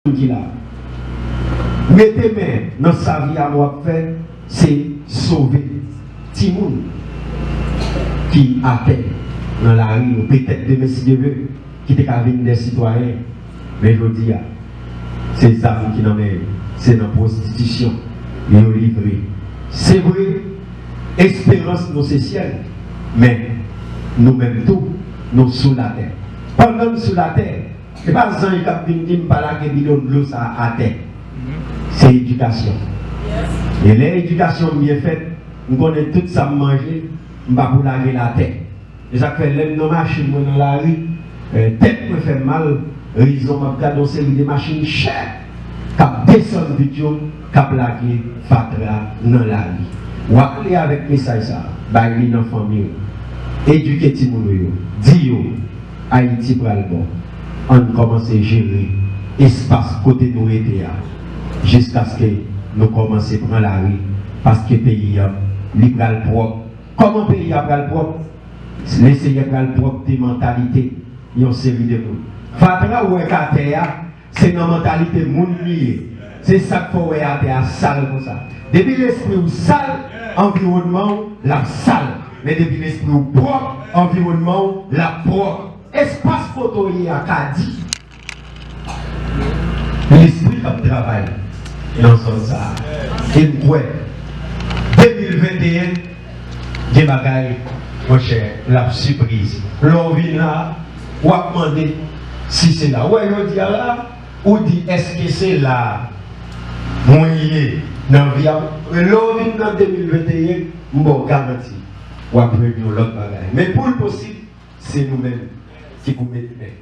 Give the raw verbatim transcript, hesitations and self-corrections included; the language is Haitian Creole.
moun ki la. Mete men nan sa Viyamo ap fè, se sove timoun ki atè nan lari yo. Petèt demen, si Dye vle, ki te ka vin de sitwayen. Men jodi a, se zam ki nan men yo, se nan pwostitisyon yo livre. Se vre, esperans nou se syèl, men nou menm tou, nou sou latè. Pandan n sou latè, se pa zanj k ap vin di m pa lage bidon dlo sa a atè. Se edikasyon. E lè edikasyon m byen fèt, m konnen tout sa m manje, m pa pou lage l atè. E sa k fè lè m nan machin mwen nan lari, eh, tèt mwen fè m mal, rezon m ap gade yon seri de machin chè k ap desann vit yo, k ap lage fatra nan lari. W ale avèk mesaj sa a, bay li nan fanmi w, edike timoun ou yo, di yo, Ayiti pral bon. Ann kòmanse jere espas kote nou rete a, jiskaske nou kòmanse pran lari, paske peyi a, li pral pwòp. Kòman peyi a pral pwòp? Leseyè pral pwòpte mantalite yon seri de moun. Fatra ou wè k atè a, se nan mantalite moun li ye. Se sa k fè w wè atè a sal konsa. Depi lespri w sal, anviwònman w l ap sal. Men depi lespri w pwòp, anviwònman w l ap pwòp. Espas kote w ye a ka di lespri k ap travay nan zòn sa a. E m kwè, de mil venteyen, gen bagay, monchè, l ap sipriz. Lè w vin la, w ap mande si se la. Ou wè, jodi a la, ou di, èske se la mwen ye nan vi a? Men lè w vin nan de mil venteyen, m ba w garanti, w ap jwenn yon lòt bagay. Men pou l posib, se nou menm ki pou met men.